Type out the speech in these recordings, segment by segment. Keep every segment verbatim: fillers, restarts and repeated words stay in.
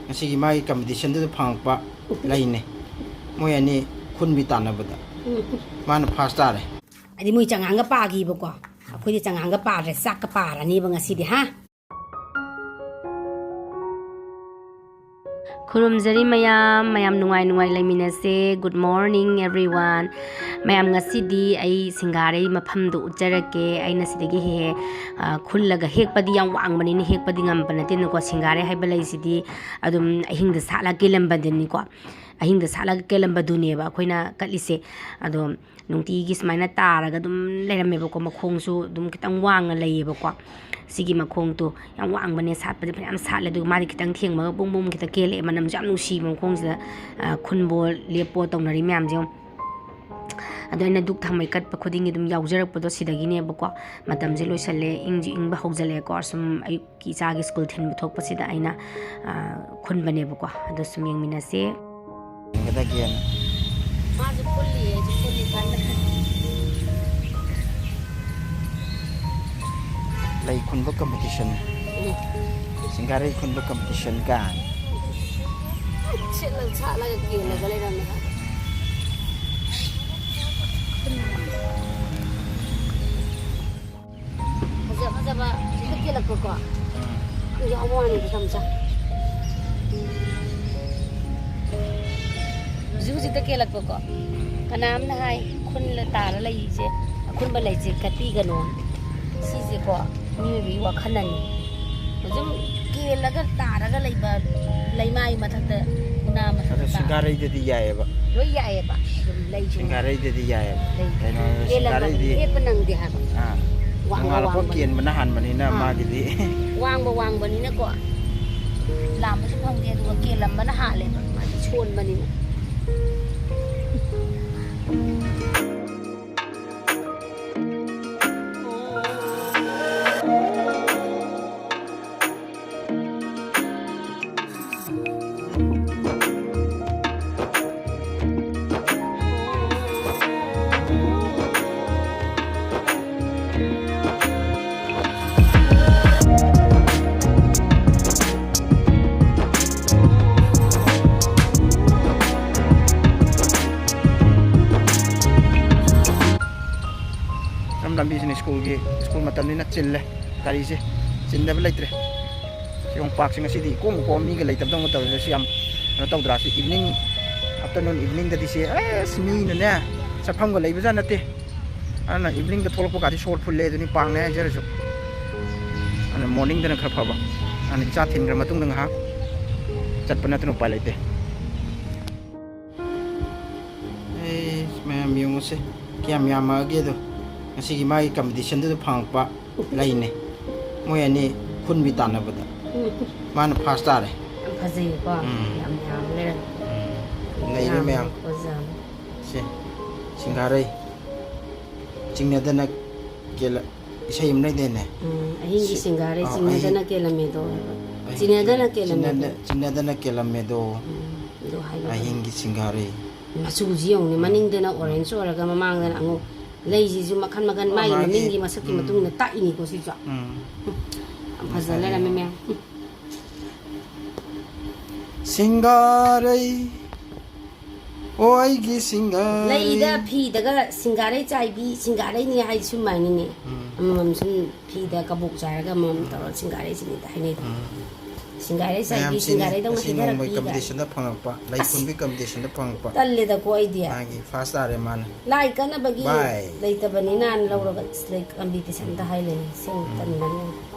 ꯉꯁꯤꯒꯤ ꯃꯥꯒꯤ ꯀꯝꯄꯤꯇꯤꯁꯟꯗꯨꯗ ꯐꯪꯉꯛꯄ ꯂꯩꯅꯦ꯫ ꯃꯣꯏ ꯑꯅꯤ ꯈꯨꯟꯕꯤ ꯇꯥꯟꯅꯕꯗ ꯃꯥꯅ ꯐꯥꯔꯁ ꯇꯥꯔꯦ꯫ ꯍꯥꯏꯗꯤ ꯃꯣꯏ ꯆꯉꯥꯡꯒ ꯄꯥꯈꯤꯕꯀꯣ, ꯑꯩꯈꯣꯏꯗꯤ ꯆꯉꯥꯡꯒ ꯄꯥꯗ꯭ꯔꯦ, ꯆꯥꯛꯀ ꯄꯥꯔꯅꯦꯕ ꯉꯁꯤꯗꯤ, ꯍꯥ? ꯈꯨꯔꯨꯝꯖꯔꯤ ꯃꯌꯥꯝ, ꯃꯌꯥꯝ ꯅꯨꯡꯉꯥꯏ ꯅꯨꯡꯉꯥꯏ ꯂꯩꯃꯤꯟꯅꯁꯦ꯫ Good morning everyone꯫ ꯃꯌꯥꯝ, ꯉꯁꯤꯗꯤ ꯑꯩ ꯁꯤꯡꯒꯥꯔꯩ ꯃꯐꯝꯗꯨ ꯎꯠꯆꯔꯛꯀꯦ꯫ ꯑꯩꯅ ꯁꯤꯗꯒꯤ ꯍꯦꯛ ꯍꯦꯛ, ꯑ, ꯈꯨꯜꯂꯒ ꯍꯦꯛꯄꯗꯤ ꯌꯥꯝ ꯋꯥꯡꯕꯅꯤꯅ ꯍꯦꯛꯄꯗꯤ ꯉꯝꯕ ꯅꯠꯇꯦꯅꯀꯣ꯫ ꯁꯤꯡꯒꯥꯔꯩ ꯍꯥꯏꯕ ꯂꯩꯁꯤꯗꯤ ꯑꯗꯨꯝ ꯑꯍꯤꯡꯗ ꯁꯥꯠꯂꯒ ꯀꯦꯜꯂꯝꯕꯗꯨꯅꯤꯀꯣ꯫ ꯑꯍꯤꯡꯗ ꯁꯥꯠꯂꯒ ꯀꯦꯜꯂꯝꯕꯗꯨꯅꯦꯕ ꯑꯩꯈꯣꯏꯅ ꯀꯠꯂꯤꯁꯦ꯫ ꯑꯗꯣ ꯅꯨꯡꯇꯤꯒꯤ ꯁꯨꯃꯥꯏꯅ ꯇꯥꯔꯒ ꯑꯗꯨꯝ ꯂꯩꯔꯝꯃꯦꯕꯀꯣ꯫ ꯃꯈꯣꯡꯁꯨ ꯑꯗꯨꯝ ꯈꯤꯇꯪ ꯋꯥꯡꯅ ꯂꯩꯌꯦꯕꯀꯣ꯫ ꯁꯤꯒꯤ ꯃꯈꯣꯡꯗꯣ ꯌꯥꯝ ꯋꯥꯡꯕꯅꯦ, ꯁꯥꯠꯄꯗꯤ ꯐꯅꯌꯥꯝ ꯁꯥꯠꯂꯦ꯫ ꯑꯗꯨꯒ ꯃꯥꯗꯤ ꯈꯤꯇꯪ ꯊꯦꯡꯕꯒ ꯕꯨꯡ ꯕꯨꯡ ꯈꯤꯇꯪ ꯀꯦꯜꯂꯛꯑꯦ꯫ ꯃꯅꯝꯁꯨ ꯌꯥꯝ ꯅꯨꯡꯁꯤꯕ ꯃꯈꯣꯡꯁꯤꯗ, ꯑ, ꯈꯨꯟꯕꯣ ꯂꯦꯞꯄꯣ ꯇꯧꯅꯔꯤ ꯃꯌꯥꯝꯁꯦ ꯌꯦꯡꯉꯣ꯫ ꯑꯗꯣ ꯑꯩꯅ ꯙꯨꯛ ꯊꯥꯡꯃꯩ ꯀꯠꯄ ꯈꯨꯗꯤꯡꯒꯤ ꯑꯗꯨꯝ ꯌꯥꯎꯖꯔꯛꯄꯗꯣ ꯁꯤꯗꯒꯤꯅꯦꯕꯀꯣ꯫ ꯃꯇꯝꯁꯦ ꯂꯣꯏꯁꯜꯂꯦ, ꯏꯪꯁꯨ ꯏꯪꯕ ꯍꯧꯖꯜꯂꯛꯑꯦꯀꯣ꯫ ꯁꯨꯝ ꯑꯌꯨꯛꯀꯤ ꯏꯆꯥꯒꯤ ꯁ꯭ꯀꯨꯜ ꯊꯤꯟꯕ ꯊꯣꯛꯄꯁꯤꯗ ꯑꯩꯅ, ꯑ, ꯈꯨꯟꯕꯅꯦꯕꯀꯣ꯫ ꯑꯗꯣ ꯁꯨꯝ ꯌꯦꯡꯃꯤꯟꯅꯁꯦ꯫ ꯌꯦꯡꯒꯗꯒꯦꯅ꯫ ꯃꯥꯁꯨ ꯈꯨꯜꯂꯤꯌꯦ, ꯑꯩꯁꯨ ꯈꯨꯜꯂꯤ ꯀꯟꯅ꯫ ꯂꯩ ꯈꯨꯟꯕ ꯀꯝꯄꯤꯇꯤꯁꯟ꯫ ꯎꯝ꯫ ꯁꯤꯡꯒꯥꯔꯩ ꯈꯨꯟꯕ ꯀꯝꯄꯤꯇꯤꯁꯟ ꯀꯥꯏꯅ꯫ ꯁꯤꯠꯂ ꯁꯥꯠꯂꯒ ꯀꯦꯜꯂꯒ ꯂꯩꯔꯝꯃꯦ ꯍꯥꯏꯕ꯫ ꯐꯖ ꯐꯖꯕ ꯍꯧꯖꯤꯛꯇ ꯀꯦꯜꯂꯛꯄꯀꯣ꯫ ꯎꯝ꯫ ꯌꯥꯎꯕ ꯋꯥꯅꯤꯗ ꯃꯆꯥ꯫ ꯍꯧꯖꯤꯛ ꯍꯧꯖꯤꯛꯇ ꯀꯦꯜꯂꯛꯄꯀꯣ꯫ ꯀꯅꯥꯝꯅ ꯍꯥꯏ ꯈꯨꯟꯂ ꯇꯥꯔ ꯂꯩꯁꯦ, ꯑꯈꯨꯟꯕ ꯂꯩꯁꯦ ꯀꯠꯄꯤꯒꯅꯣ꯫ ꯁꯤꯁꯦꯀꯣ ꯃꯤꯑꯣꯏꯕꯒꯤ ꯋꯥꯈꯜꯅꯅꯤ꯫ ꯑꯗꯨꯝ ꯀꯦꯜꯂꯒ ꯇꯥꯔꯒ ꯂꯩꯕ ꯂꯩꯃꯥꯏ ꯃꯊꯛꯇ, ꯎꯅꯥ ꯃꯊꯛꯇ ꯑꯗꯣ ꯇꯥ-, ꯁꯤꯡꯒꯥꯔꯩꯗꯗꯤ ꯌꯥꯏꯌꯦꯕ꯫ ꯂꯣꯏ ꯌꯥꯏꯌꯦꯕ꯫ ꯑꯗꯨꯝ ꯂꯩꯁꯤꯡ ꯁꯤꯡꯒꯥꯔꯩꯗꯗꯤ ꯌꯥꯏꯌꯦꯕ꯫ ꯂꯩ꯫ ꯀꯩꯅꯣ, ꯀꯦꯜꯂꯝꯃꯕꯅꯤ, ꯁꯤꯡꯒꯥꯔꯩꯗꯤ ꯍꯦꯛꯄ ꯅꯪꯗꯦ ꯍꯥꯏꯕ꯫ ꯑꯥ꯫ ꯋꯥꯡꯕ ꯅꯣꯡꯉꯥꯜꯂꯛꯄ ꯋꯥꯡꯕꯅꯤ꯫ ꯀꯦꯟꯕꯅ ꯍꯥꯟꯕꯅꯤꯅ ꯑꯥ꯫ ꯃꯥꯒꯤꯗꯤ꯫ ꯋꯥꯡꯕ ꯋꯥꯡꯕꯅꯤꯅꯀꯣ ꯂꯥꯝꯕꯁꯨ ꯐꯪꯗꯦ, ꯑꯗꯨꯒ ꯀꯦꯜꯂꯝꯕꯅ ꯍꯥꯜꯂꯦꯕ, ꯃꯥꯗꯤ ꯁꯣꯟꯕꯅꯤꯅ꯫ ꯁ꯭ꯀꯨꯜꯒꯤ, ꯁ꯭ꯀꯨꯜ ꯃꯇꯝꯅꯤꯅ ꯆꯤꯜꯂꯦ, ꯒꯥꯔꯤꯁꯦ ꯆꯤꯟꯗꯕ ꯂꯩꯇ꯭ꯔꯦ꯫ ꯁꯤ ꯌꯦꯡꯉꯨ, ꯄꯥꯔꯛꯁꯦ ꯉꯁꯤꯗꯤ ꯏꯀꯣꯝ ꯀꯣꯝ, ꯃꯤꯒ ꯂꯩꯇꯕꯗꯧꯅ ꯇꯧꯔꯦ꯫ ꯁꯤ ꯌꯥꯝ ꯀꯩꯅꯣ ꯇꯧꯗ꯭ꯔꯥ? ꯁꯤ ꯏꯚꯤꯅꯤꯡ, ꯑꯥꯐꯇꯔꯅꯨꯟ, ꯏꯚꯤꯅꯤꯡꯗꯗꯤ ꯁꯤ ꯑꯁ ꯃꯤꯅꯅꯦ ꯆꯠꯐꯝꯒ ꯂꯩꯕꯖꯥꯠ ꯅꯠꯇꯦ꯫ ꯑꯗꯨꯅ ꯏꯚꯤꯅꯤꯡꯗ ꯊꯣꯛꯂꯛꯄ ꯀꯥꯟꯗꯤ ꯁꯣꯔ ꯐꯨꯜꯂꯦ ꯑꯗꯨꯅꯤ, ꯄꯥꯡꯅꯦ ꯍꯥꯏꯖꯔꯁꯨ꯫ ꯑꯗꯨꯅ ꯃꯣꯔꯅꯤꯡꯗꯅ ꯈꯔ ꯐꯕ꯫ ꯑꯗꯨꯅ ꯏꯆꯥ ꯊꯤꯟꯈ꯭ꯔ ꯃꯇꯨꯡꯗ ꯉꯥꯏꯍꯥꯛ ꯆꯠꯄ ꯅꯠꯇꯅ ꯎꯄꯥꯏ ꯂꯩꯇꯦ꯫ ꯑꯩ ꯃꯌꯥꯝ ꯌꯦꯡꯉꯨꯁꯦ, ꯀꯌꯥꯝ ꯌꯥꯝꯃꯛꯑꯒꯦꯗꯣ꯫ ꯉꯁꯤꯒꯤ ꯃꯥꯒꯤ ꯀꯝꯄꯤꯇꯤꯁꯟꯗꯨꯗ ꯐꯪꯉꯛꯄ ꯂꯩꯅꯦ꯫ ꯃꯣꯏ ꯑꯅꯤ ꯈꯨꯟꯕꯤ ꯇꯥꯟꯅꯕꯗ ꯎꯝ꯫ ꯃꯥꯅ ꯐꯥꯔꯁ ꯇꯥꯔꯦ꯫ ꯌꯥꯝ ꯐꯖꯩꯌꯦꯀꯣ꯫ ꯎꯝ꯫ ꯌꯥꯝ ꯌꯥꯝ ꯂꯩꯔꯝꯃꯦ꯫ ꯎꯝ꯫ ꯂꯩꯔꯦ ꯌꯥꯝ ꯃꯌꯥꯝ꯫ ꯐꯖꯕ꯫ ꯁꯦ, ꯁꯤꯡꯒꯥꯔꯩ꯫ ꯆꯤꯡꯅꯗꯅ ꯀꯦꯜꯂ-, ꯏꯁꯩ ꯑꯃ ꯂꯩꯗꯥꯏꯅꯦ? ꯎꯝ, ꯑꯍꯤꯡꯒꯤ ꯁꯤ-, ꯁꯤꯡꯒꯥꯔꯩ ꯑꯥ, ꯆꯤꯡꯅꯗꯅ ꯑꯍꯤꯡ-, ꯀꯦꯜꯂꯝꯃꯦꯗꯣ꯫ ꯑꯍꯤꯡ-, ꯆꯤꯡꯅꯗꯅ ꯀꯦꯜꯂꯝꯃꯦꯗꯣ꯫ ꯆꯤꯡꯅꯗ-, ꯆꯤꯡꯅꯗꯅ ꯀꯦꯜꯂꯝꯃꯦꯗꯣ꯫ ꯎꯝ, ꯑꯗꯨ ꯍꯥꯏꯕꯗꯣ꯫ ꯑꯍꯤꯡꯒꯤ ꯁꯤꯡꯒꯥꯔꯩ꯫ ꯃꯆꯨꯁꯤ ꯌꯦꯡꯉꯨꯅꯦ, ꯎꯝ꯫ ꯃꯅꯤꯡꯗꯅ ꯑꯣꯔꯦꯟꯖ ꯑꯣꯏꯔꯒ ꯃꯃꯥꯡꯗꯅ ꯑꯉꯧ-, ꯂꯩꯁꯤꯁꯨ ꯃꯈꯜ ꯃꯈꯜ, ꯑꯣ, ꯃꯥꯒꯤ ꯃꯥꯒꯤ, ꯃꯃꯤꯡꯒꯤ ꯃꯁꯛꯀꯤ ꯎꯝ꯫ ꯃꯇꯨꯡ ꯏꯟꯅ ꯇꯥꯛꯏꯅꯤꯀꯣ ꯁꯤꯁꯨ꯫ ꯎꯝ꯫ ꯎꯝ, ꯌꯥꯝ ꯐꯖ ꯐꯖꯩ꯫ ꯂꯩꯔꯝꯃꯦ ꯃꯌꯥꯝ꯫ ꯎꯝ꯫ ꯁꯤꯡꯒꯥꯔꯩ, ꯑꯣ ꯑꯩꯒꯤ ꯁꯤꯡꯒꯥꯔꯩ꯫ ꯂꯩꯗ ꯐꯤꯗꯒ ꯁꯤꯡꯒꯥꯔꯩ ꯆꯥꯏꯕꯤ, ꯁꯤꯡꯒꯥꯔꯩꯅꯤ ꯍꯥꯏ ꯁꯨꯃꯥꯏꯅꯅꯦ꯫ ꯎꯝ꯫ ꯑꯃꯃꯝ ꯁꯨꯝ ꯐꯤꯗ ꯀꯕꯣꯛ ꯆꯥꯏꯔꯒ ꯑꯃꯃꯝ ꯇꯧꯔꯒ ꯁꯤꯡꯒꯥꯔꯩꯁꯤꯅꯤꯗ ꯍꯥꯏꯅꯩꯗꯣ꯫ ꯎꯝ꯫ ꯁꯤꯡꯒꯥꯔꯩ ꯆꯥꯏꯕꯤ, ꯃꯌꯥꯝꯁꯤꯅꯤ ꯁꯤꯡꯒꯥꯔꯩꯗꯧꯅ ꯉꯁꯤ ꯅꯣꯡꯃꯩ ꯍꯤꯊꯔꯛꯄꯤ ꯀꯥꯏꯅ꯫ ꯀꯝꯄꯤꯇꯤꯁꯟꯗ ꯐꯪꯉꯛꯄ, ꯂꯩ ꯑꯁ! ꯈꯨꯟꯕꯤ ꯀꯝꯄꯤꯇꯤꯁꯟꯗ ꯐꯪꯉꯛꯄ꯫ ꯇꯜꯂꯦꯗꯀꯣ ꯑꯩꯗꯤ꯫ ꯃꯥꯒꯤ ꯐꯥꯔꯁ ꯇꯥꯔꯦ ꯃꯥꯅ꯫ ꯂꯥꯏ ꯀꯠꯅꯕꯒꯤ ꯕꯥꯏ꯫ ꯂꯩꯇꯕꯅꯤꯅ ꯂꯧꯔꯒ ꯂꯩ ꯀꯝꯄꯤꯇꯤꯁꯟꯗ ꯍꯥꯏ ꯂꯩ꯫ ꯁꯦꯡ ꯎꯝ꯫ ꯇꯟꯕꯅꯤ꯫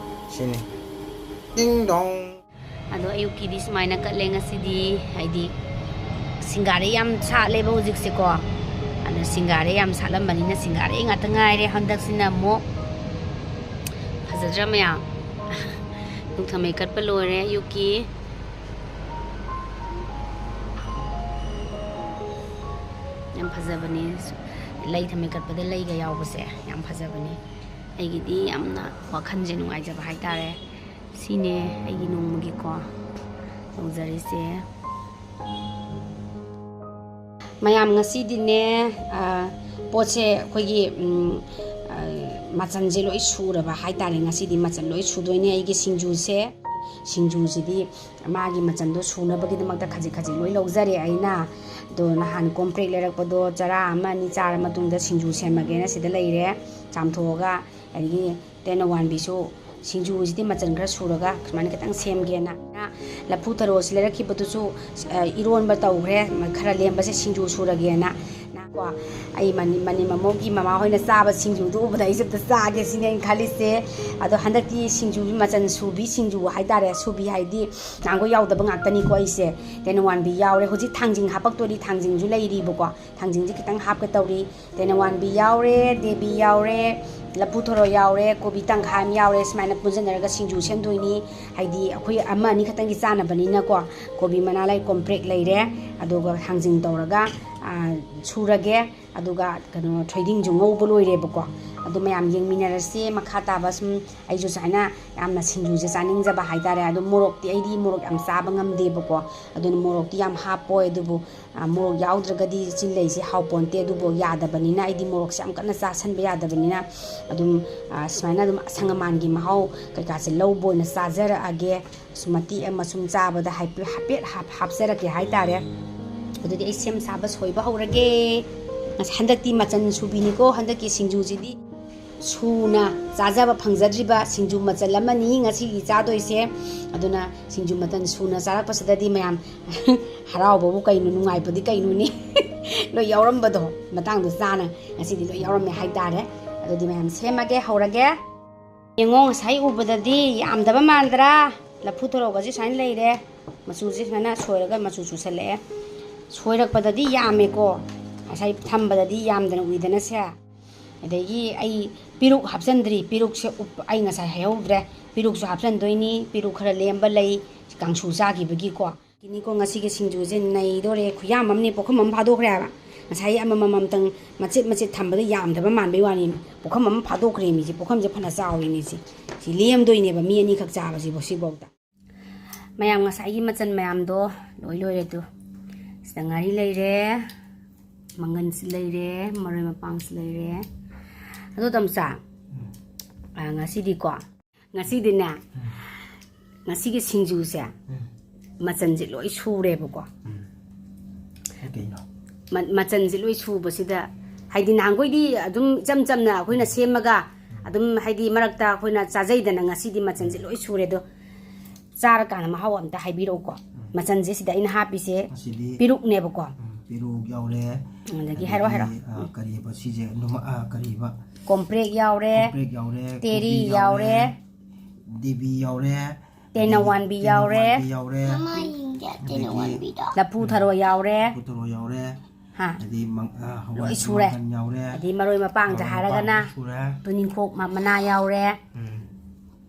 ꯁꯤꯅꯤ꯫ ꯗꯤꯡ ꯗꯣꯡ꯫ ꯑꯗꯣ ꯑꯌꯨꯛꯀꯤꯗꯤ ꯁꯨꯃꯥꯏꯅ ꯀꯠꯂꯦ ꯉꯁꯤꯗꯤ, ꯍꯥꯏꯗꯤ ꯁꯤꯡꯒꯥꯔꯩ ꯌꯥꯝ ꯁꯥꯠꯂꯦꯕ ꯍꯧꯖꯤꯛꯁꯦꯀꯣ꯫ ꯑꯗꯣ ꯁꯤꯡꯒꯥꯔꯩ ꯌꯥꯝ ꯁꯥꯠꯂꯝꯕꯅꯤꯅ ꯁꯤꯡꯒꯥꯔꯩ ꯉꯥꯛꯇ ꯉꯥꯏꯔꯦ ꯍꯟꯗꯛꯁꯤꯅ ꯑꯃꯨꯛ꯫ ꯐꯖꯗ꯭ꯔꯥ ꯃꯌꯥꯝ? ꯅꯣꯡꯊꯃꯩ ꯀꯠꯄ ꯂꯣꯏꯔꯦ ꯑꯌꯨꯛꯀꯤ꯫ ꯌꯥꯝ ꯐꯖꯕꯅꯤ꯫ ꯂꯩ ꯊꯃꯩ ꯀꯠꯄꯗ ꯂꯩꯒ ꯌꯥꯎꯕꯁꯦ ꯌꯥꯝ ꯐꯖꯕꯅꯤ꯫ ꯑꯩꯒꯤꯗꯤ ꯌꯥꯝꯅ ꯋꯥꯈꯜꯁꯦ ꯅꯨꯡꯉꯥꯏꯖꯕ ꯍꯥꯏꯇꯥꯔꯦ꯫ ꯁꯤꯅꯦ ꯑꯩꯒꯤ ꯅꯣꯡꯃꯒꯤꯀꯣ ꯇꯧꯖꯔꯤꯁꯦ꯫ ꯃꯌꯥꯝ ꯉꯁꯤꯗꯤꯅꯦ, ꯑ, ꯄꯣꯠꯁꯦ ꯑꯩꯈꯣꯏꯒꯤ, ꯎꯝ, ꯑ, ꯃꯆꯜꯁꯦ ꯂꯣꯏ ꯁꯨꯔꯕ ꯍꯥꯏꯇꯥꯔꯦ꯫ ꯉꯁꯤꯗꯤ ꯃꯆꯜ ꯂꯣꯏ ꯁꯨꯗꯣꯏꯅꯦ ꯑꯩꯒꯤ ꯁꯤꯡꯖꯨꯁꯦ꯫ ꯁꯤꯡꯖꯨꯁꯤꯗꯤ ꯃꯥꯒꯤ ꯃꯆꯜꯗꯣ ꯁꯨꯅꯕꯒꯤꯗꯃꯛꯇ ꯈꯖꯤꯛ ꯈꯖꯤꯛ ꯂꯣꯏ ꯂꯧꯖꯔꯦ ꯑꯩꯅ꯫ ꯑꯗꯣ ꯅꯍꯥꯟ ꯀꯣꯝꯄ꯭ꯔꯦꯛ ꯂꯩꯔꯛꯄꯗꯣ ꯆꯔꯥ ꯑꯃ ꯑꯅꯤ ꯆꯥꯔ ꯃꯇꯨꯡꯗ ꯁꯤꯡꯖꯨ ꯁꯦꯝꯃꯒꯦꯅ ꯁꯤꯗ ꯂꯩꯔꯦ꯫ ꯆꯥꯝꯊꯣꯛꯑꯒ, ꯑꯗꯒꯤ ꯇꯦꯅꯋꯥꯟꯕꯤꯁꯨ ꯁꯤꯡꯖꯨꯁꯤꯗꯤ ꯃꯆꯜ ꯈꯔ ꯁꯨꯔꯒ ꯁꯨꯃꯥꯏꯅ ꯈꯤꯇꯪ ꯁꯦꯝꯒꯦꯅ꯫ ꯂꯐꯨ ꯊꯔꯣꯁꯤ ꯂꯩꯔꯛꯈꯤꯕꯗꯨꯁꯨ, ꯑ, ꯏꯔꯣꯟꯕ ꯇꯧꯈ꯭ꯔꯦ, ꯈꯔ ꯂꯦꯝꯕꯁꯦ ꯁꯤꯡꯖꯨ ꯁꯨꯔꯒꯦꯅ꯫ ꯀꯣ, ꯑꯩ ꯃꯅꯤ-, ꯃꯅꯤ ꯃꯃꯣꯒꯤ ꯃꯃꯥ ꯍꯣꯏꯅ ꯆꯥꯕ ꯁꯤꯡꯖꯨꯗꯨ ꯎꯕꯗ ꯑꯩꯁꯨ ꯑꯝꯇ ꯆꯥꯒꯦ ꯁꯤꯅꯦ ꯑꯩꯅ ꯈꯜꯂꯤꯁꯦ꯫ ꯑꯗꯣ ꯍꯟꯗꯛꯇꯤ ꯁꯤꯡꯖꯨ ꯃꯆꯜ ꯁꯨꯕꯤ ꯁꯤꯡꯖꯨ ꯍꯥꯏꯇꯥꯔꯦ, ꯁꯨꯕꯤ ꯍꯥꯏꯗꯤ ꯅꯍꯥꯟꯈꯣꯏ ꯌꯥꯎꯗꯕ ꯉꯥꯛꯇꯅꯤꯀꯣ ꯑꯩꯁꯦ꯫ ꯇꯦꯅꯋꯥꯟꯕꯤ ꯌꯥꯎꯔꯦ, ꯍꯧꯖꯤꯛ ꯊꯥꯡꯖꯤꯡ ꯍꯥꯄꯛꯇꯣꯔꯤ, ꯊꯥꯡꯖꯤꯡꯁꯨ ꯂꯩꯔꯤꯕꯀꯣ, ꯊꯥꯡꯖꯤꯡꯁꯦ ꯈꯤꯇꯪ ꯍꯥꯞꯀꯦ ꯇꯧꯔꯤ꯫ ꯇꯦꯅꯋꯥꯟꯕꯤ ꯌꯥꯎꯔꯦ, ꯗꯦꯕꯤ ꯌꯥꯎꯔꯦ, ꯂꯐꯨ ꯊꯔꯣ ꯌꯥꯎꯔꯦ, ꯀꯣꯕꯤ ꯇꯪꯈꯥꯏ ꯑꯃ ꯌꯥꯎꯔꯦ, ꯁꯨꯃꯥꯏꯅ ꯄꯨꯟꯁꯤꯟꯅꯔꯒ ꯁꯤꯡꯖꯨ ꯁꯦꯝꯗꯣꯏꯅꯤ꯫ ꯍꯥꯏꯗꯤ ꯑꯩꯈꯣꯏ ꯑꯃ ꯑꯅꯤ ꯈꯛꯇꯪꯒꯤ ꯆꯥꯅꯕꯅꯤꯅꯀꯣ꯫ ꯀꯣꯕꯤ ꯃꯅꯥ ꯂꯩ ꯀꯣꯝꯄ꯭ꯔꯦꯛ ꯂꯩꯔꯦ, ꯑꯗꯨꯒ ꯊꯥꯡꯖꯤꯡ ꯇꯧꯔꯒ, ꯑ, ꯁꯨꯔꯒꯦ꯫ ꯑꯗꯨꯒ ꯀꯩꯅꯣ, ꯊꯣꯏꯗꯤꯡꯁꯨ ꯉꯧꯕ ꯂꯣꯏꯔꯦꯕꯀꯣ꯫ ꯑꯗꯨ ꯃꯌꯥꯝ ꯌꯦꯡꯃꯤꯟꯅꯔꯁꯤ꯫ ꯃꯈꯥ ꯇꯥꯕ ꯁꯨꯝ ꯑꯩꯁꯨ ꯁꯨꯃꯥꯏꯅ ꯌꯥꯝꯅ ꯁꯤꯡꯖꯨꯁꯦ ꯆꯥꯅꯤꯡꯖꯕ ꯍꯥꯏꯇꯥꯔꯦ꯫ ꯑꯗꯣ ꯃꯣꯔꯣꯛꯇꯤ ꯑꯩꯗꯤ ꯃꯣꯔꯣꯛ ꯌꯥꯝ ꯆꯥꯕ ꯉꯝꯗꯦꯕꯀꯣ꯫ ꯑꯗꯨꯅ ꯃꯣꯔꯣꯛꯇꯤ ꯌꯥꯝ ꯍꯥꯞꯄꯣꯏ, ꯑꯗꯨꯕꯨ, ꯑ, ꯃꯣꯔꯣꯛ ꯌꯥꯎꯗ꯭ꯔꯒꯗꯤ ꯆꯤꯜꯂꯩꯁꯦ ꯍꯥꯎꯄꯣꯟꯇꯦ꯫ ꯑꯗꯨꯕꯨ ꯌꯥꯗꯕꯅꯤꯅ, ꯑꯩꯗꯤ ꯃꯣꯔꯣꯛꯁꯦ ꯌꯥꯝ ꯀꯟꯅ ꯆꯥꯁꯟꯕ ꯌꯥꯗꯕꯅꯤꯅ, ꯑꯗꯨꯝ, ꯑ, ꯁꯨꯃꯥꯏꯅ ꯑꯗꯨꯝ ꯑꯁꯪ ꯑꯃꯥꯟꯒꯤ ꯃꯍꯥꯎ ꯀꯩꯀꯥꯁꯦ ꯂꯧꯕ ꯑꯣꯏꯅ ꯆꯥꯖꯔꯛꯑꯒꯦ꯫ ꯁꯨꯝ ꯃꯇꯦꯛ ꯑꯃ ꯁꯨꯝ ꯆꯥꯕꯗ ꯍꯥꯏꯐꯦꯠ, ꯍꯥꯏꯐꯦꯠ ꯍꯥꯞ-, ꯍꯥꯞꯆꯔꯛꯀꯦ ꯍꯥꯏꯇꯥꯔꯦ꯫ ꯑꯗꯨꯗꯤ ꯑꯩ ꯁꯦꯝ ꯁꯥꯕ ꯁꯣꯏꯕ ꯍꯧꯔꯒꯦ꯫ ꯉꯁ-, ꯍꯟꯗꯛꯇꯤ ꯃꯆꯜ ꯁꯨꯕꯤꯅꯤꯀꯣ, ꯍꯟꯗꯛꯀꯤ ꯁꯤꯡꯖꯨꯁꯤꯗꯤ꯫ ꯁꯨꯅ ꯆꯥꯖꯕ ꯐꯪꯖꯗ꯭ꯔꯤꯕ ꯁꯤꯡꯖꯨ ꯃꯆꯜ ꯑꯃꯅꯤ ꯉꯁꯤꯒꯤ ꯆꯥꯗꯣꯏꯁꯦ꯫ ꯑꯗꯨꯅ ꯁꯤꯡꯖꯨ ꯃꯆꯜ ꯁꯨꯅ ꯆꯥꯔꯛꯄꯁꯤꯗꯗꯤ ꯃꯌꯥꯝ ꯍꯔꯥꯎꯕꯕꯨ ꯀꯩꯅꯣ, ꯅꯨꯡꯉꯥꯏꯕꯗꯤ ꯀꯩꯅꯣꯅꯤ꯫ ꯂꯣꯏ ꯌꯥꯎꯔꯝꯕꯗꯣ ꯃꯇꯥꯡꯗꯣ ꯆꯥꯅ ꯉꯁꯤꯗꯤ ꯂꯣꯏ ꯌꯥꯎꯔꯝꯃꯦ ꯍꯥꯏꯇꯥꯔꯦ꯫ ꯑꯗꯨꯗꯤ ꯃꯌꯥꯝ ꯁꯦꯝꯃꯒꯦ, ꯍꯧꯔꯒꯦ꯫ ꯌꯦꯡꯉꯣ, ꯉꯁꯥꯏ ꯎꯕꯗꯗꯤ ꯌꯥꯝꯗꯕ ꯃꯥꯟꯗ꯭ꯔꯥ? ꯂꯐꯨ ꯊꯔꯣꯒꯁꯦ ꯁꯨꯃꯥꯏꯅ ꯂꯩꯔꯦ꯫ ꯃꯆꯨꯁꯦ ꯁꯨꯃꯥꯏꯅ ꯁꯣꯏꯔꯒ ꯃꯆꯨ ꯆꯨꯁꯜꯂꯛꯑꯦ꯫ ꯁꯣꯏꯔꯛꯄꯗꯗꯤ ꯌꯥꯝꯃꯦꯀꯣ꯫ ꯉꯁꯥꯏ ꯊꯝꯕꯗꯗꯤ ꯌꯥꯝꯗꯅ ꯎꯏꯗꯅ ꯁꯦ꯫ ꯑꯗꯒꯤ ꯑꯩ ꯄꯦꯔꯨꯛ ꯍꯥꯞꯆꯤꯟꯗ꯭ꯔꯤ꯫ ꯄꯦꯔꯨꯛꯁꯦ ꯎꯞ-, ꯑꯩ ꯉꯁꯥꯏ ꯍꯥꯏꯍꯧꯗ꯭ꯔꯦ꯫ ꯄꯦꯔꯨꯛꯁꯨ ꯍꯥꯞꯆꯤꯟꯗꯣꯏꯅꯤ꯫ ꯄꯦꯔꯨꯛ ꯈꯔ ꯂꯦꯝꯕ ꯂꯩ, ꯀꯥꯡꯁꯨ ꯆꯥꯈꯤꯕꯒꯤꯀꯣ꯫ ꯀꯤꯅꯤꯀꯣ, ꯉꯁꯤꯒꯤ ꯁꯤꯡꯖꯨꯁꯦ ꯅꯩꯗꯣꯔꯦ꯫ ꯈꯨꯌꯥꯝ ꯑꯃꯅꯦ, ꯄꯨꯈꯝ ꯑꯃ ꯐꯥꯗꯣꯛꯈ꯭ꯔꯦ ꯍꯥꯏꯕ꯫ ꯉꯁꯥꯏ ꯑꯃꯃꯝ ꯑꯃꯇꯪ ꯃꯆꯦꯠ ꯃꯆꯦꯠ ꯊꯝꯕꯗ ꯌꯥꯝꯗꯕ ꯃꯥꯟꯕꯩ ꯋꯥꯅꯤ꯫ ꯄꯨꯈꯝ ꯑꯃ ꯐꯥꯗꯣꯛꯈ꯭ꯔꯦ ꯃꯤꯁꯦ꯫ ꯄꯨꯈꯝꯁꯦ ꯐꯅ ꯆꯥꯎꯔꯤꯅꯤ ꯁꯤ꯫ ꯁꯤ ꯂꯦꯝꯗꯣꯏꯅꯦꯕ ꯃꯤ ꯑꯅꯤꯈꯛ ꯆꯥꯕꯁꯤꯕꯨ ꯁꯤꯐꯥꯎꯗ꯫ ꯃꯌꯥꯝ, ꯉꯁꯥꯏꯒꯤ ꯃꯆꯜ ꯃꯌꯥꯝꯗꯣ ꯂꯣꯏ ꯂꯣꯏꯔꯦ ꯇꯨ꯫ ꯁꯤꯗ ꯉꯥꯔꯤ ꯂꯩꯔꯦ, ꯃꯪꯒꯟꯁꯨ ꯂꯩꯔꯦ, ꯃꯔꯣꯏ ꯃꯄꯥꯡꯁꯨ ꯂꯩꯔꯦ꯫ ꯑꯗꯣ ꯇꯥꯃꯣꯆꯥ, ꯑ, ꯉꯁꯤꯗꯤꯀꯣ, ꯉꯁꯤꯗꯤꯅꯦ, ꯉꯁꯤꯒꯤ ꯁꯤꯡꯖꯨꯁꯦ ꯎꯝ꯫ ꯃꯆꯜꯁꯦ ꯂꯣꯏ ꯁꯨꯔꯦꯕꯀꯣ꯫ ꯎꯝ꯫ ꯑꯩ ꯀꯩꯅꯣ? ꯃ-, ꯃꯆꯜꯁꯦ ꯂꯣꯏ ꯁꯨꯕꯁꯤꯗ ꯍꯥꯏꯗꯤ ꯅꯍꯥꯟꯈꯣꯏꯗꯤ ꯑꯗꯨꯝ ꯏꯆꯝ ꯆꯝꯅ ꯑꯩꯈꯣꯏꯅ ꯁꯦꯝꯃꯒ ꯑꯗꯨꯝ, ꯍꯥꯏꯗꯤ ꯃꯔꯛꯇ ꯑꯩꯈꯣꯏꯅ ꯆꯥꯖꯩꯗꯅ, ꯉꯁꯤꯗꯤ ꯃꯆꯜꯁꯦ ꯂꯣꯏ ꯁꯨꯔꯦ꯫ ꯑꯗꯣ ꯆꯥꯔꯀꯥꯟꯗ ꯃꯍꯥꯎ ꯑꯝꯇ ꯍꯥꯏꯕꯤꯔꯛꯎꯀꯣ꯫ ꯃꯆꯜꯁꯦ ꯁꯤꯗ ꯑꯩꯅ ꯍꯥꯞꯄꯤꯁꯦ ꯃꯁꯤꯗꯤ, ꯄꯦꯔꯨꯛꯅꯦꯕꯀꯣ꯫ ꯎꯝ, ꯄꯦꯔꯨꯛ ꯌꯥꯎꯔꯦ꯫ ꯑꯗꯒꯤ ꯍꯥꯏꯔꯣ, ꯑꯗꯒꯤ, ꯍꯥꯏꯔꯣ꯫ ꯑ, ꯎꯝ꯫ ꯀꯔꯤꯕ ꯁꯤꯁꯦ? ꯅꯨꯃ-, ꯑ, ꯀꯔꯤꯕ? ꯀꯣꯝꯄ꯭ꯔꯦꯛ ꯌꯥꯎꯔꯦ꯫ ꯀꯣꯝꯄ꯭ꯔꯦꯛ ꯌꯥꯎꯔꯦ, ꯇꯦꯔꯤ ꯀꯣꯕꯤ ꯌꯥꯎꯔꯦ, ꯌꯥꯎꯔꯦ꯫ ꯗꯦꯕꯤ ꯌꯥꯎꯔꯦ, ꯇꯦꯅꯋꯥꯟꯕꯤ ꯑꯗꯒꯤ ꯌꯥꯎꯔꯦ꯫ ꯇꯦꯅꯋꯥꯟꯕꯤ ꯌꯥꯎꯔꯦ꯫ ꯃꯃꯥ ꯌꯦꯡꯒꯦ, ꯑꯗꯒꯤ ꯇꯦꯅꯋꯥꯟꯕꯤꯗꯣ꯫ ꯂꯐꯨ ꯊꯔꯣ ꯌꯥꯎꯔꯦ꯫ ꯂꯐꯨ ꯊꯔꯣ ꯌꯥꯎꯔꯦ꯫ ꯍꯥ꯫ ꯑꯗꯩ ꯃꯪ-, ꯑ, ꯍꯋꯥꯏ ꯂꯣꯏ ꯁꯨꯔꯦ꯫ ꯃꯪꯒꯟ ꯌꯥꯎꯔꯦ꯫ ꯑꯗꯩ ꯃꯔꯣꯏ ꯃꯄꯥꯡꯗ ꯃꯔꯣꯏ ꯍꯥꯏꯔꯒꯅ ꯃꯄꯥꯡ ꯁꯨꯔꯦ꯫ ꯇꯨꯅꯤꯡꯈꯣꯛ ꯃ-, ꯃꯅꯥ ꯌꯥꯎꯔꯦ꯫ ꯎꯝ꯫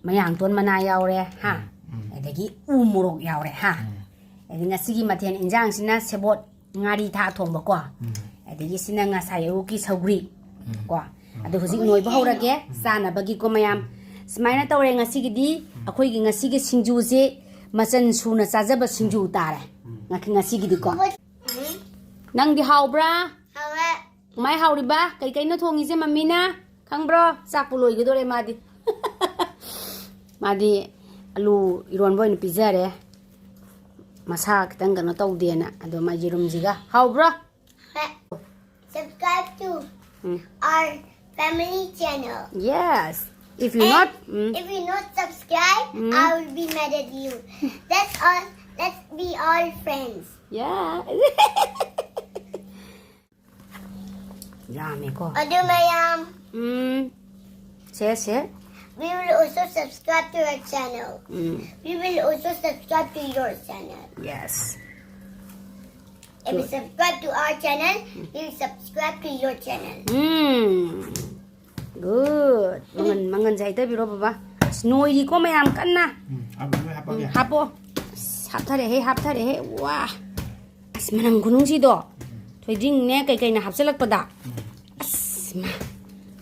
ꯃꯌꯥꯡꯇꯣꯟ ꯃꯅꯥ ꯌꯥꯎꯔꯦ꯫ ꯍꯥ꯫ ꯎꯝ, ꯎꯝ꯫ ꯑꯗꯒꯤ ꯎ ꯃꯣꯔꯣꯛ ꯌꯥꯎꯔꯦ꯫ ꯍꯥ꯫ ꯎꯝ꯫ ꯑꯗꯩ ꯉꯁꯤꯒꯤ ꯃꯊꯦꯜ ꯏꯟꯖꯥꯡꯁꯤꯅ ꯁꯦꯕꯣꯠ ꯉꯥꯔꯤ ꯊꯥꯛꯑ ꯊꯣꯡꯕꯀꯣ꯫ ꯎꯝ꯫ ꯑꯗꯒꯤ ꯁꯤꯅ ꯉꯁꯥꯏ ꯑꯌꯨꯛꯀꯤ ꯁꯧꯒ꯭ꯔꯤ ꯎꯝ꯫ ꯀꯣ꯫ ꯎꯝ꯫ ꯑꯗꯣ ꯍꯧꯖꯤꯛ ꯅꯣꯏꯕ ꯍꯧꯔꯒꯦ ꯆꯥꯅꯕꯒꯤꯀꯣ ꯃꯌꯥꯝ꯫ ꯁꯨꯃꯥꯏꯅ ꯇꯧꯔꯦ ꯉꯁꯤꯒꯤꯗꯤ꯫ ꯎꯝ꯫ ꯑꯩꯈꯣꯏꯒꯤ ꯉꯁꯤꯒꯤ ꯁꯤꯡꯖꯨꯁꯦ ꯃꯆꯜ ꯁꯨꯅ ꯆꯥꯖꯕ ꯁꯤꯡꯖꯨ ꯇꯥꯔꯦ꯫ ꯎꯝ꯫ ꯉ-, ꯉꯁꯤꯒꯤꯗꯤꯀꯣ꯫ ꯎꯝ꯫ ꯅꯪꯗꯤ ꯍꯥꯎꯕ꯭ꯔꯥ? ꯍꯥꯎꯋꯦ꯫ ꯀꯃꯥꯏ ꯍꯥꯎꯔꯤꯕ? ꯀꯩ ꯀꯩꯅꯣ ꯊꯣꯡꯉꯤꯁꯦ ꯃꯝꯃꯤꯅ? ꯈꯪꯕ꯭ꯔꯣ? ꯆꯥꯛꯄꯨ ꯂꯣꯏꯒꯗꯣꯔꯦ ꯃꯥꯗꯤ꯫ ꯃꯥꯗꯤ ꯑꯂꯨ ꯏꯔꯣꯟꯕ ꯑꯣꯏꯅ ꯄꯤꯖꯔꯦ꯫ ꯃꯁꯥ ꯈꯤꯇꯪ ꯀꯩꯅꯣ ꯇꯧꯗꯦꯅ꯫ ꯑꯗꯣ ꯃꯥ ꯌꯦꯔꯨꯝꯁꯤꯒ꯫ ꯍꯥꯎꯕ꯭ꯔꯣ? Subscribe to um. Our family channel. Yes. If you And not, um. If you not subscribe, um. I will be mad at you. That's all. Let's be all friends. Yeah. ꯌꯥꯝꯃꯦꯀꯣ꯫ ꯑꯗꯨ ꯃꯌꯥꯝ꯫ ꯎꯝ꯫ ꯁꯦ, ꯁꯦ꯫ We will also subscribe to our channel. Um. We will also subscribe to your channel. Yes. If you Good. Subscribe to our channel, we will subscribe to your channel. Um. Good. ꯃꯪꯒꯟ, ꯃꯪꯒꯟꯁꯦ ꯍꯩꯇꯕꯤꯔꯣ, ꯕꯕꯥ꯫ ꯑꯁ, ꯅꯣꯏꯔꯤꯀꯣ ꯃꯌꯥꯝ ꯀꯟꯅ꯫ ꯎꯝ, half-, ꯂꯣꯏ ꯍꯥꯞꯄꯒꯦ꯫ ꯎꯝ, ꯍꯥꯞꯄꯣ꯫ ꯑꯁ, ꯍꯥꯞꯊꯔꯦꯍꯦ, ꯍꯥꯞꯊꯔꯦꯍꯦ꯫ ꯋꯥ꯫ ꯑꯁ, ꯃꯅꯝ ꯈꯨꯅꯨꯡꯁꯤꯗꯣ꯫ ꯎꯝ꯫ ꯊꯣꯏꯗꯤꯡꯅꯦ, ꯀꯩ ꯀꯩꯅ ꯍꯥꯞꯆꯤꯜꯂꯛꯄꯗ꯫ ꯎꯝ꯫ ꯑꯁ, ꯃꯥ꯫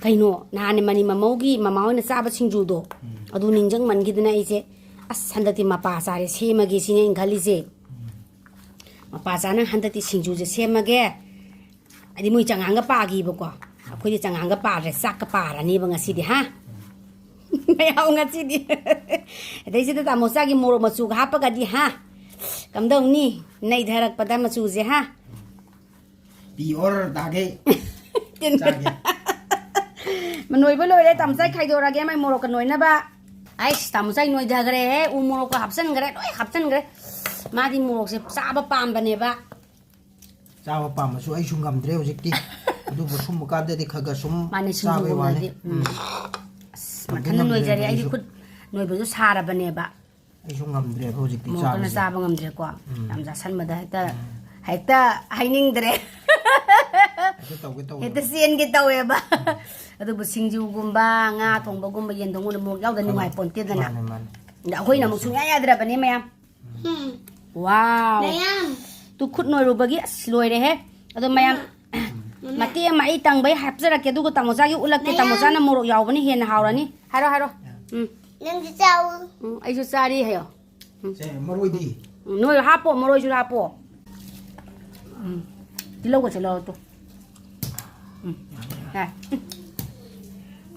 ꯀꯩꯅꯣ, ꯅꯍꯥꯟ ꯃꯅꯤ ꯃꯃꯧꯒꯤ ꯃꯃꯥ ꯍꯣꯏꯅ ꯆꯥꯕ ꯁꯤꯡꯖꯨꯗꯣ꯫ ꯎꯝ꯫ ꯑꯗꯨ ꯅꯤꯡꯁꯤꯡꯃꯟꯈꯤꯗꯅ ꯑꯩꯁꯦ, ꯑꯁ, ꯍꯟꯗꯛꯇꯤ ꯃꯄꯥ ꯆꯥꯔꯦ, ꯁꯦꯝꯃꯒꯦ ꯁꯤꯅꯦ ꯑꯩꯅ ꯈꯜꯂꯤꯁꯦ꯫ ꯎꯝ꯫ ꯃꯄꯥ ꯆꯥꯅ ꯍꯟꯗꯛꯇꯤ ꯁꯤꯡꯖꯨꯁꯦ ꯁꯦꯝꯃꯒꯦ꯫ ꯍꯥꯏꯗꯤ ꯃꯣꯏ ꯆꯉꯥꯡꯒ ꯄꯥꯈꯤꯕꯀꯣ꯫ ꯑꯩꯈꯣꯏꯗꯤ ꯆꯉꯥꯡꯒ ꯄꯥꯗ꯭ꯔꯦ, ꯆꯥꯛꯀ ꯄꯥꯔꯅꯦꯕ ꯉꯁꯤꯗꯤ, ꯍꯥ? ꯃꯌꯥꯝ ꯉꯁꯤꯗꯤ꯫ ꯑꯗꯩꯁꯤꯗ ꯇꯥꯃꯣꯆꯥꯒꯤ ꯃꯣꯔꯣꯛ ꯃꯆꯨꯒ ꯍꯥꯞꯄꯒꯗꯤ, ꯍꯥ? ꯀꯝꯗꯧꯅꯤ? ꯅꯩꯊꯔꯛꯄꯗ ꯃꯆꯨꯁꯦ, ꯍꯥ? Pure ꯇꯥꯒꯩ꯫ ꯆꯥꯒꯦ꯫ ꯃꯅꯣꯏꯕ ꯂꯣꯏꯔꯦ, ꯇꯥꯃꯣꯆꯥꯏ ꯈꯥꯏꯗꯣꯔꯛꯑꯒꯦ ꯃꯥꯏ ꯃꯣꯔꯣꯛꯀ ꯅꯣꯏꯅꯕ꯫ ꯑꯩꯁ, ꯇꯥꯃꯣꯆꯥꯏ ꯅꯣꯏꯊꯈ꯭ꯔꯦꯍꯦ, ꯎ ꯃꯣꯔꯣꯛꯀ ꯍꯥꯞꯆꯟꯈ꯭ꯔꯦ, ꯂꯣꯏ ꯍꯥꯞꯆꯟꯈ꯭ꯔꯦ꯫ ꯃꯥꯗꯤ ꯃꯣꯔꯣꯛꯁꯦ ꯆꯥꯕ ꯄꯥꯝꯕꯅꯦꯕ꯫ ꯆꯥꯕ ꯄꯥꯝꯕꯁꯨ ꯑꯩꯁꯨ ꯉꯝꯗ꯭ꯔꯦ ꯍꯧꯖꯤꯛꯇꯤ꯫ ꯑꯗꯨꯕꯨ ꯁꯨꯝꯕ ꯀꯥꯟꯗꯗꯤ ꯈꯔ ꯈꯔ ꯁꯨꯝ ꯃꯥꯅꯦ, ꯆꯥꯕꯩ ꯋꯥꯅꯤ꯫ ꯁꯤꯡꯖꯨꯒꯨꯝꯕꯗꯗꯤ, ꯎꯝ꯫ ꯎꯝ꯫ ꯑꯁ, ꯌꯥꯝ ꯃꯊꯟꯇ ꯉꯝꯗ꯭ꯔꯦ ꯅꯣꯏꯖꯔꯦ꯫ ꯑꯩꯗꯤ ꯑꯩꯁꯨ꯫ ꯈꯨꯠ ꯅꯣꯏꯕꯁꯨ ꯁꯥꯔꯕꯅꯦꯕ꯫ ꯑꯩꯁꯨ ꯉꯝꯗ꯭ꯔꯦꯕ ꯍꯧꯖꯤꯛꯇꯤ ꯃꯣꯔꯣꯛ ꯀꯟꯅ ꯆꯥꯕꯁꯦ꯫ ꯆꯥꯕ ꯉꯝꯗ꯭ꯔꯦꯀꯣ꯫ ꯎꯝ꯫ ꯌꯥꯝ ꯆꯥꯁꯟꯕꯗ ꯍꯦꯛꯇ, ꯎꯝ꯫ ꯍꯦꯛꯇ ꯍꯥꯏꯅꯤꯡꯗ꯭ꯔꯦ꯫ ꯍꯦꯛꯇ ꯇꯧꯒꯦ ꯇꯧꯋꯦꯕ꯫ ꯍꯦꯛꯇ ꯆꯦꯟꯒꯦ ꯇꯧꯋꯦꯕ꯫ ꯎꯝ꯫ ꯑꯗꯨꯕꯨ ꯁꯤꯡꯖꯨꯒꯨꯝꯕ, ꯉꯥ ꯊꯣꯡꯕꯒꯨꯝꯕ, ꯌꯦꯟ ꯊꯣꯡꯕꯒꯨꯝꯕ ꯃꯣꯔꯣꯛ ꯌꯥꯎꯗ ꯃꯥꯅꯦ꯫ ꯅꯨꯡꯉꯥꯏ ꯄꯣꯟꯇꯦꯗꯅ꯫ ꯃꯥꯅꯦ, ꯃꯥꯅꯦ꯫ ꯑꯗ ꯑꯩꯈꯣꯏꯅ ꯑꯃꯨꯛ ꯁꯨꯡꯌꯥ ꯌꯥꯗ꯭ꯔꯕꯅꯦ ꯃꯌꯥꯝ꯫ ꯎꯝ꯫ ꯋꯥꯎ꯫ ꯃꯌꯥꯝ꯫ ꯇꯨ ꯈꯨꯠ ꯅꯣꯏꯔꯨꯕꯒꯤ ꯑꯁ ꯂꯣꯏꯔꯦꯍꯦ꯫ ꯑꯗꯣ ꯃꯌꯥꯝ, ꯃꯃꯥ꯫ ꯃꯇꯦꯛ ꯑꯃ ꯑꯩ ꯇꯪꯕꯩ ꯍꯥꯞꯆꯔꯛꯀꯦ, ꯑꯗꯨꯒ ꯇꯥꯃꯣꯆꯥꯒꯤ ꯎꯠꯂꯛꯀꯦ꯫ ꯃꯌꯥꯝ꯫ ꯇꯥꯃꯣꯆꯥꯅ ꯃꯣꯔꯣꯛ ꯌꯥꯎꯕꯅ ꯍꯦꯟꯅ ꯍꯥꯎꯔꯅꯤ꯫ ꯍꯥꯏꯔꯣ, ꯍꯥꯏꯔꯣ꯫ ꯎꯝ꯫ ꯅꯪꯁꯨ ꯆꯥꯎ꯫ ꯎꯝ, ꯑꯩꯁꯨ ꯆꯥꯔꯤ ꯍꯥꯏꯌꯣ꯫ ꯎꯝ꯫ ꯁꯦ, ꯃꯔꯣꯏꯗꯤ? ꯎꯝ, ꯅꯣꯏ ꯍꯥꯞꯄꯣ, ꯃꯔꯣꯏꯁꯨ ꯍꯥꯞꯄꯣ꯫ ꯎꯝ꯫ ꯇꯤꯜꯍꯧꯒꯁꯨ ꯂꯧꯔꯣ ꯇꯨ꯫ ꯎꯝ꯫ ꯌꯥꯔꯦ꯫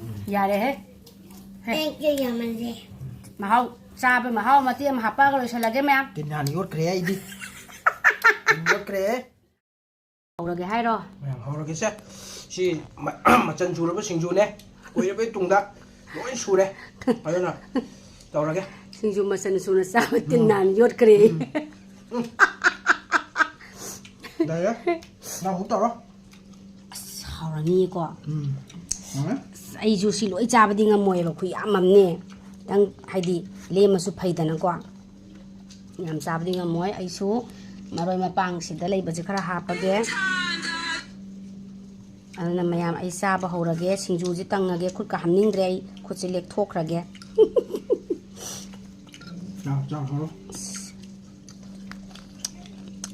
ꯎꯝ꯫ ꯌꯥꯔꯦꯍꯦ꯫ ꯍꯦ꯫ Thank you ꯌꯥꯝꯃꯜꯂꯦ꯫ ꯃꯍꯥꯎ, ꯆꯥꯕ ꯃꯍꯥꯎ ꯃꯇꯦꯛ ꯑꯃ ꯍꯥꯞꯄꯛꯑꯒ ꯂꯣꯏꯁꯤꯜꯂꯒꯦ ꯃꯌꯥꯝ꯫ ꯇꯤꯟ ꯍꯥꯟꯅ ꯌꯣꯠꯈ꯭ꯔꯦ ꯑꯩꯗꯤ꯫ ꯇꯤꯟ ꯌꯣꯠꯈ꯭ꯔꯦ꯫ ꯍꯧꯔꯒꯦ ꯍꯥꯏꯔꯣ? ꯃꯌꯥꯝ ꯍꯧꯔꯒꯦꯁꯦ꯫ ꯁꯤ ꯃ-, ꯃꯆꯜ ꯁꯨꯔꯕ ꯁꯤꯡꯖꯨꯅꯦ꯫ ꯀꯨꯏꯔꯕꯩ ꯇꯨꯡꯗ ꯂꯣꯏ ꯁꯨꯔꯦ꯫ ꯑꯗꯨꯅ ꯇꯧꯔꯒꯦ꯫ ꯁꯤꯡꯖꯨ ꯃꯆꯜ ꯁꯨꯅ ꯆꯥꯕ ꯇꯤꯟ ꯎꯝ꯫ ꯍꯥꯟꯅ ꯌꯣꯠꯈ꯭ꯔꯦ꯫ ꯎꯝ꯫ ꯎꯝ꯫ ꯂꯩꯔꯦ꯫ ꯅꯪ ꯑꯃꯨꯛ ꯇꯧꯔꯣ꯫ ꯑꯁ, ꯍꯥꯎꯔꯅꯤꯀꯣ꯫ ꯎꯝ꯫ ꯍꯥꯎꯔꯦ꯫ ꯑꯁ, ꯑꯩꯁꯨ ꯁꯤ ꯂꯣꯏ ꯆꯥꯕꯗꯤ ꯉꯝꯃꯣꯏꯕ, ꯈꯨꯌꯥꯝ ꯑꯃꯅꯦ꯫ ꯈꯤꯇꯪ, ꯍꯥꯏꯗꯤ, ꯂꯦꯝꯃꯁꯨ ꯐꯩꯗꯅꯀꯣ꯫ ꯌꯥꯝ ꯆꯥꯕꯗꯤ ꯉꯝꯃꯣꯏ꯫ ꯑꯩꯁꯨ ꯃꯔꯣꯏ ꯃꯄꯥꯡꯁꯤꯗ ꯂꯩꯕꯁꯦ ꯈꯔ ꯍꯥꯞꯄꯒꯦ꯫ ꯑꯗꯨꯅ ꯃꯌꯥꯝ, ꯑꯩ ꯆꯥꯕ ꯍꯧꯔꯒꯦ꯫ ꯁꯤꯡꯖꯨꯁꯦ ꯇꯪꯉꯒꯦ꯫ ꯈꯨꯠꯀ ꯍꯥꯝꯅꯤꯡꯗ꯭ꯔꯦ ꯑꯩ꯫ ꯈꯨꯠꯁꯦ ꯂꯦꯛꯊꯣꯛꯈ꯭ꯔꯒꯦ꯫ ꯆꯥꯎ, ꯆꯥꯎ, ꯍꯧꯔꯣ꯫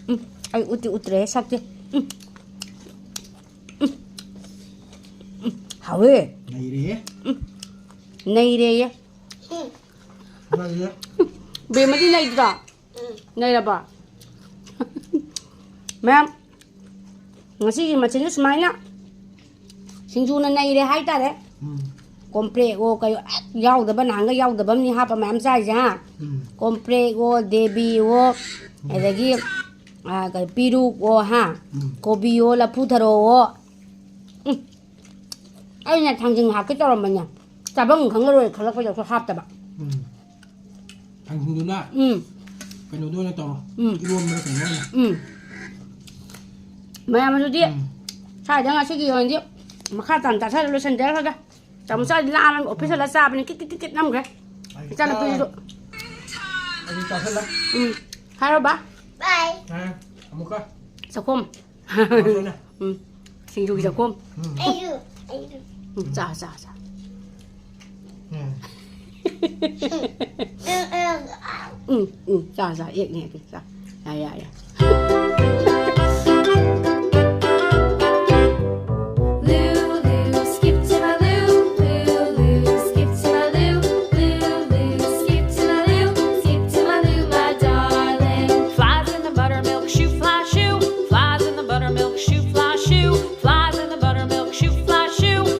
ꯎꯝ, ꯑꯩ ꯎꯠꯇꯤ ꯎꯠꯇ꯭ꯔꯦ, ꯁꯛꯇꯤ꯫ ꯎꯝ꯫ ꯎꯝ꯫ ꯎꯝ꯫ ꯍꯥꯎꯋꯦ꯫ ꯅꯩꯔꯦꯍꯦ꯫ ꯎꯝ꯫ ꯅꯩꯔꯦꯌꯦ꯫ ꯎꯝ꯫ ꯅꯩꯔꯦ꯫ ꯕꯦꯝꯃꯗꯤ ꯅꯩꯗ꯭ꯔꯣ? ꯎꯝ꯫ ꯅꯩꯔꯕꯣ? ꯃꯌꯥꯝ, ꯉꯁꯤꯒꯤ ꯃꯊꯦꯜꯁꯦ ꯁꯨꯃꯥꯏꯅ ꯁꯤꯡꯖꯨꯅ ꯅꯩꯔꯦ ꯍꯥꯏꯇꯥꯔꯦ꯫ ꯎꯝ꯫ ꯀꯣꯝꯄ꯭ꯔꯦꯛꯑꯣ ꯀꯩꯑꯣ ꯍꯦꯛ ꯌꯥꯎꯗꯕ, ꯅꯍꯥꯟꯒ ꯌꯥꯎꯗꯕ ꯑꯃꯅꯤ ꯍꯥꯞꯄ ꯃꯌꯥꯝ ꯆꯥꯏꯁꯦ, ꯍꯥ? ꯎꯝ꯫ ꯀꯣꯝꯄ꯭ꯔꯦꯛꯑꯣ, ꯗꯦꯕꯤꯑꯣ, ꯎꯝ꯫ ꯑꯗꯒꯤ, ꯑ, ꯀꯩ, ꯄꯤꯔꯨꯛꯑꯣ, ꯍꯥ? ꯎꯝ꯫ ꯀꯣꯕꯤꯑꯣ, ꯂꯐꯨ ꯊꯔꯣꯑꯣ꯫ ꯑꯩꯅ ꯊꯥꯡꯖꯤꯡ ꯍꯥꯞꯀꯦ ꯇꯧꯔꯝꯕꯅꯦ, ꯆꯥꯐꯝ ꯈꯪꯉꯔꯣꯏ ꯈꯜꯂꯛꯄꯗꯁꯨ ꯍꯥꯞꯇꯕ꯫ ꯎꯝ꯫ ꯊꯥꯡꯖꯤꯡꯗꯨꯅ ꯎꯝ ꯀꯩꯅꯣꯗ ꯑꯣꯏꯅ ꯇꯧꯔꯣ꯫ ꯎꯝ꯫ ꯏꯔꯣꯟꯕꯔ ꯀꯩꯅꯣ ꯑꯣꯏꯅ꯫ ꯎꯝ꯫ ꯃꯌꯥꯝ ꯑꯗꯨꯗꯤ ꯎꯝ꯫ ꯁ꯭ꯋꯥꯏꯗ ꯉꯁꯤꯒꯤ ꯑꯣꯏꯅꯗꯤ ꯃꯈꯥ ꯇꯥꯅ ꯆꯥꯊꯔ ꯂꯣꯏꯁꯟꯖꯔꯒ ꯆꯥꯃꯨ ꯆꯥꯗꯤ ꯂꯥꯝꯃ ꯑꯣꯐꯤꯁ ꯍꯜꯂ ꯆꯥꯕꯅꯤ ꯀꯤꯠ ꯀꯤꯠ ꯀꯤꯠ ꯀꯤꯠ ꯅꯝꯈ꯭ꯔꯦ꯫ ꯏꯆꯥꯅꯨꯄꯤꯁꯨ꯫ ꯑꯗꯨ ꯆꯥꯁꯜꯂ꯫ ꯎꯝ꯫ ꯍꯥꯏꯔꯣ ꯕꯥ꯫ Bye. ꯑ, ꯑꯃꯨꯛꯀ꯫ ꯆꯥꯛꯈꯣꯝ꯫ ꯑꯃꯨꯛꯀ꯫ ꯎꯝ꯫ ꯁꯤꯡꯖꯨꯒꯤ ꯆꯥꯛꯈꯣꯝ꯫ ꯎꯝ꯫ ꯑꯩꯁꯨ ꯑꯩꯁꯨ ꯎꯝ꯫ ꯆꯥ ꯆꯥ ꯆꯥ꯫ ꯎꯝ꯫ ꯎꯝ, ꯎꯝ, ꯎꯝ ꯎꯝ ꯆꯥ ꯆꯥ ꯑꯦꯛꯅꯦ ꯑꯦꯛꯅꯦ ꯆꯥ꯫ ꯌꯥꯔꯦ ꯌꯥꯔꯦ꯫